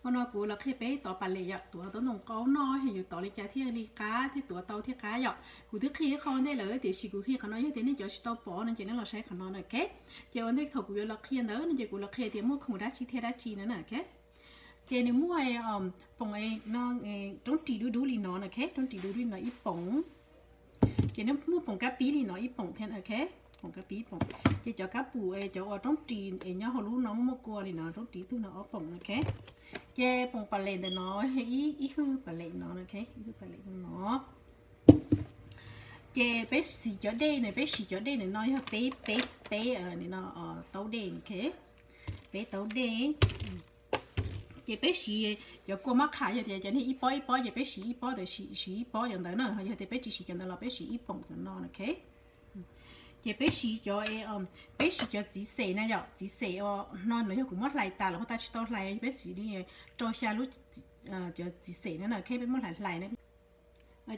Ua no kuv los qhia peb tov pas lem yom, tuav tau ntoo qaub noj yus tov li cas thiaj li qab thiab tuav tau thiaj qab yom. Kuv twb qhia ib qho ntej lawm tiam sis kuv qhia qhov no yog tias nej cov tsis tau pom no ces nej los saib qhov no na, ok. Ces ua ntej thaum kuv yuav los qhia ntawd no ces kuv los qhia tias muaj khoom dab tsi thiab dab tsi no na, ok. Ces nws muaj poom no, roob ris dub dub li no na, ok, roob ris dub dub li no ib poom. Ces nws muaj poom kab pib li no ib poom thiab, ok, poom kab pib ib poom. Ces cov kab pum, cov uas roob ris es nyob hauv lub no muaj muaj kua li no, roob ris tug no ob poom, ok. Ces poom pas lem ntawm no, ib hwj pas lem no, ok, ib hwj pas lem no. Ces peb siv cov dej na, peb siv cov dej ntawm no yog peb, peb, peb no, taub dej, ok, peb taub dej. Ces peb siv cov kua mab qham, yog tias cov niag ib pob ib pob ces peb siv ib pob ntawd, siv ib pob cov ntawd na, yog tias peb tsis siv cov ntawd los peb siv ib poom cov no, ok. Ces peb siv cov, peb siv cov txiv xes na yom, txiv xes no yog kuv muab hlais tas los huaj tab tsis tau hlais, peb siv li rau xya lub cov txiv xes na, ok, peb muab hlais hlais na.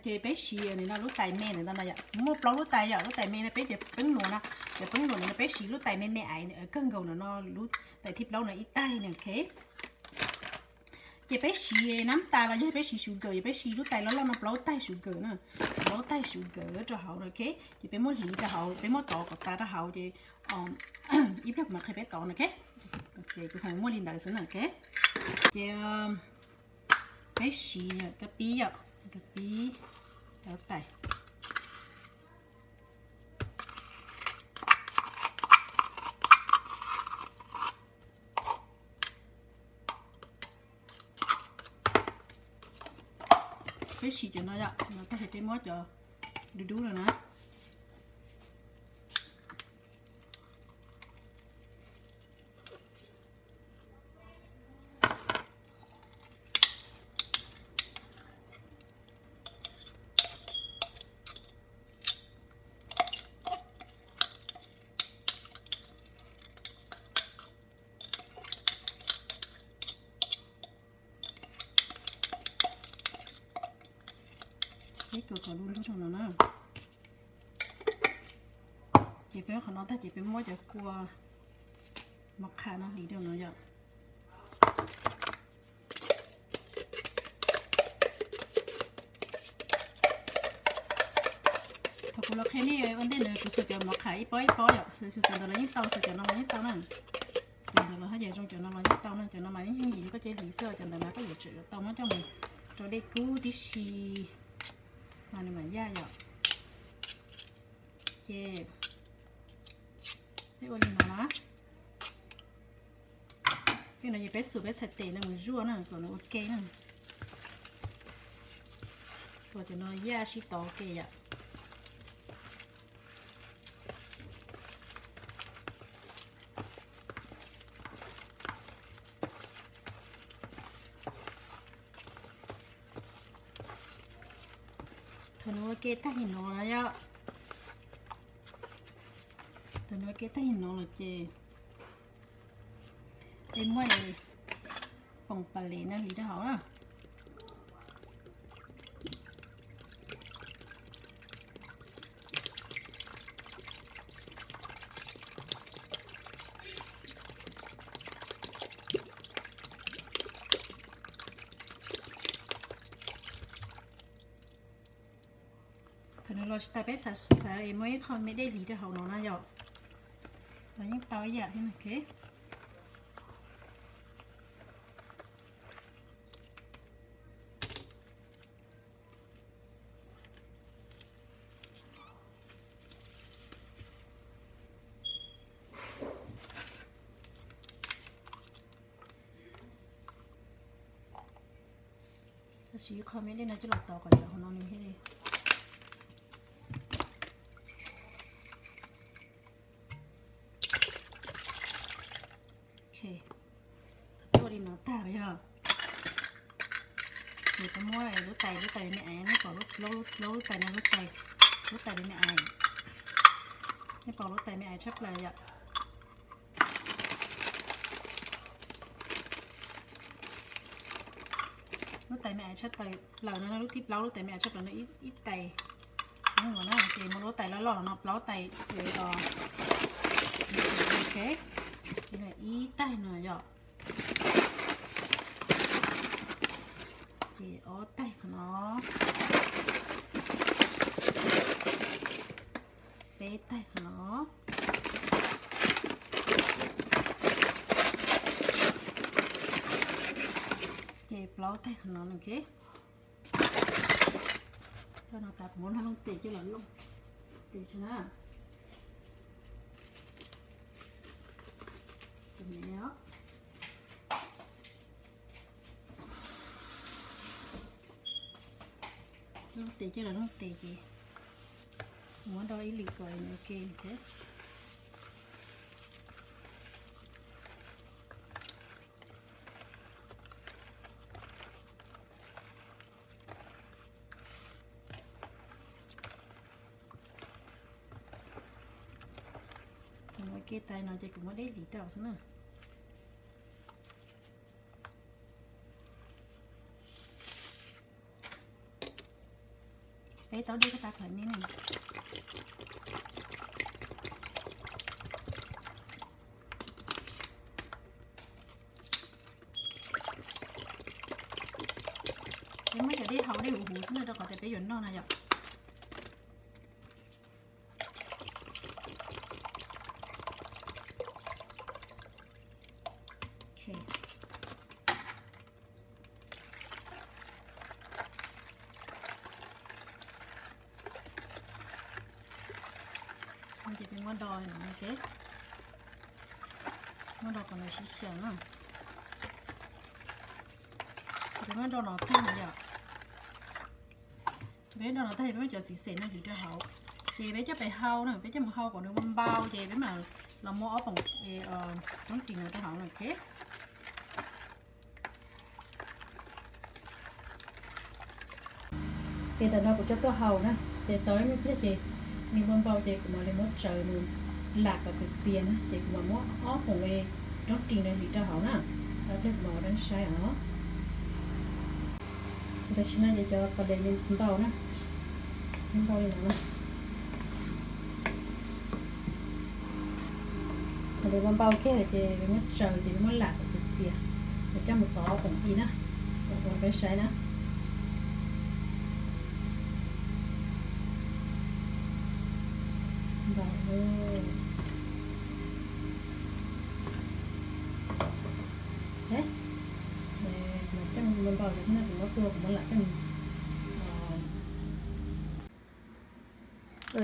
Ces peb siv no lub tais me ntawm no yom, muaj plaub lub tais yom, lub tais me no peb cov peeb luam no, cov peeb luam no peb siv lub tais me me aiv kawg nkaus no, lub tais thib plaub no ib taig na, ok. Ces peb siv nab tas los yog peb siv sugar, yog peb siv lub tais loj loj no plaub taig sugar na, plaub taig sugar rau hauv no, ok. Ces peb muab hliv rau hauv, peb muab tov kom tas rau hauv ces ib pliag kuv mam qhia peb tov no, ok. Ces kuv hais muaj li ntawd xwb na, ok. Ces peb siv kab pib yom, kab pib, cov tais. Peb siv cov no yom, no tag ces peb muab cov dub dub no na. Peb kua kom du lug rau no na. Ces peb qhov no tag ces peb muab cov kua mov qham no hliv rau no yom. Thaum kuv los qhia nej ua ntej ntawd kuv xuas cov mov qham ib pob ib pob yom, xuas xuas ntawd los yeej tau, xuas cov no los yeej tau na. Cov ntawd los haj yam zoo, cov no los yeej tau na, cov no mas yeej yim koj cev hliv xwb, cov ntawd mas koj yuav tsum tau muab coj mus rau dej kub tib si mas nws mam yaj yom. Ces peb ua li no na. Peb no ces peb xuas peb txhais tes no mus zuaj na kom nws ua ke na. Kom cov no yaj sib tov ke yom. Thaum nws ua ke tag li no na yom, thaum nws ua ke tag li no lawm ces peb muab poom pas les no hliv rau hauv na. Thaum nws los tsis tau peb xav xav es muab ib qho me dej hliv rau hauv no na yom. Los yeej tau ib yam thiab. Tab sis ib qho me dej no coj los tov kom cov hauv no nws thiaj li. Ok, thaum peb ua li no tag yog nws tau muab lub tais, lub tais me ais, nej pom lub tais no, lub tais, lub tais me ais, nej pom lub tais me ais tshaj plaws yom. Lub tais me ais tshaj plaws no, lub thib plaub lub tais me ais tshaj plaws no ib tais. Ces muab lub tais loj loj no plaub tais, ok, ib tais no yom. Peb taig qhov no, ces plaub taig qhov no, ok. Tau no tas kuv muab lub looj tes coj los looj tes tso na. Tus me os. Looj tes coj los looj tes ces muab do ib lwm kom nws ua ke thiab. Kuv muab ke tais no ces kuv muab deb hliv rau xwb na. Peb tau dej tag kawg ne. Peb muab cov dej hau dej huv huv xwb na rau qhov tias peb yuav noj no yom. Ces peb muab do no, muab do kom nws sib xyaw na. Peb muab do no tag yom. Peb do no tag ces peb muab cov txiv xeem no hliv rau hauv. Ces peb coj pem hau na, peb coj mus hau kom nws npau ces peb mam los muab ob poom roob ris no rau hauv na, ok. Ces tam no kuv coj tuaj hau na, ces tau ib pliag ces nws npau npau ces kuv mam li muab tsaws nws lam kom txias txias na, ces kuv mam muab ob poom roob ris no hliv rau hauv na. Tau ib pliag kuv mam ua rau nej saib os. Tam sim no ces cov pas dej nws ntau na, nws ntau li no na. Thaum nws npau npau kiag ces muab tsaws ces muab lam kom txias txias, es coj mus tov poom ib na, ua rau peb saib na. Ntau. Kuv coj mus npau npau no, kuv muab tua, kuv muab lam coj mus.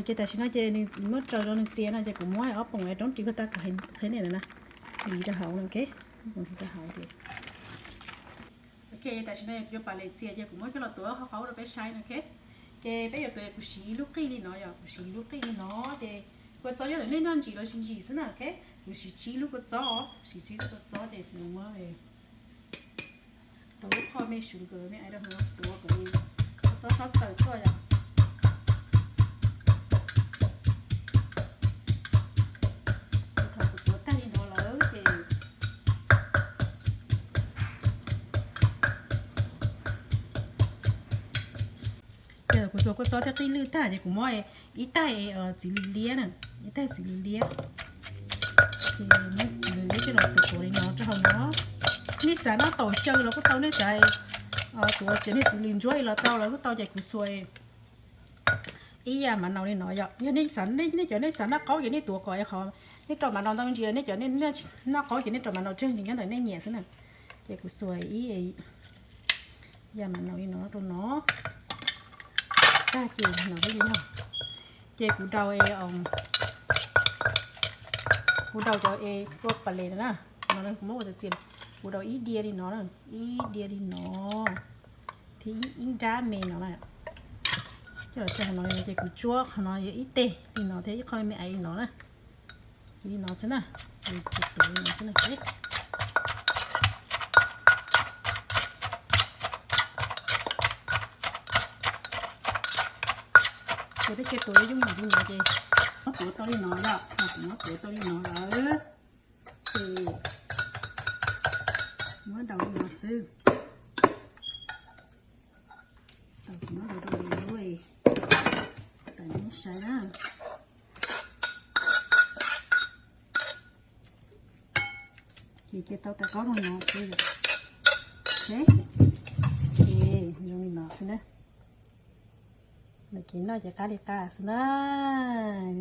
Ces tam sim no ces nws muab tsaws rau nws txias no ces kuv muab ob poom roob ris kuj tag qhia nej na, hliv rau hauv no, ok. Ob poom hliv rau hauv ces, ok, tam sim no kuv cov pas dej txias ces kuv muab coj los tuav qhov qhov rau peb saib no, ok. Ces peb yuav tuav, kuv siv lub qij li no yom, kuv siv lub qij li no ces kua txob yog tias nej noj ntsim los sis ntsim xwb na, ok. Kuv siv tsib lub kua txob, siv tsib lub kua txob ces kuv muab rau lub qhov me sugar me ai rau hauv tuav kom kua txob txhob tawm tuaj yom. Ces thaum kuv tuav tag li no lawm ces, ces kuv tuav kua txob thiab qij lwj tag ces kuv muab ib taig txiv lws liab na, ib taig txiv lws liab. Ces muab txiv lws liab coj los tuav tuav li no rau hauv no. Nej xav noj taum xyaw los kuj tau, nej xav tuav cov niag txiv lws ntsuab los tau los kuj tau, ces kuv xuas ib yam mas no li no yom. Yog nej xav, nej cov nej xav noj qaub ces nej tuav kom qhov, nej rau mas no ntau ntsis, nej cov nej noj qaub ces nej rau mas no tsawg ntsis nyob ntawm nej nyiam xwb na. Ces kuv xuas ib yam mas no li no rau no. Tag ces no li yog, ces kuv daus, kuv daus cov es tua pas dej no na, no kuv muab ua txias, kuv daus ib diav li no, ib diav li no, thiab ib nrab me no na. Coj los rau hauv no li no ces kuv tsuab qhov no yog ib teg li no thiab ib qho me me li no na. Li no xwb na, li no xwb na. Ces peb cia tuav yooj yim li no ces muab tuav tau li no yom, kuv muab tuav tau li no lawm ces muab daus li no xwb. Tau kuv muab daus rau lub, tau nej saib na. Ces cia tau tais qaub no xwb. Ok, zoo li no xwb na. Ces noj ces qab li qab xwb ntag.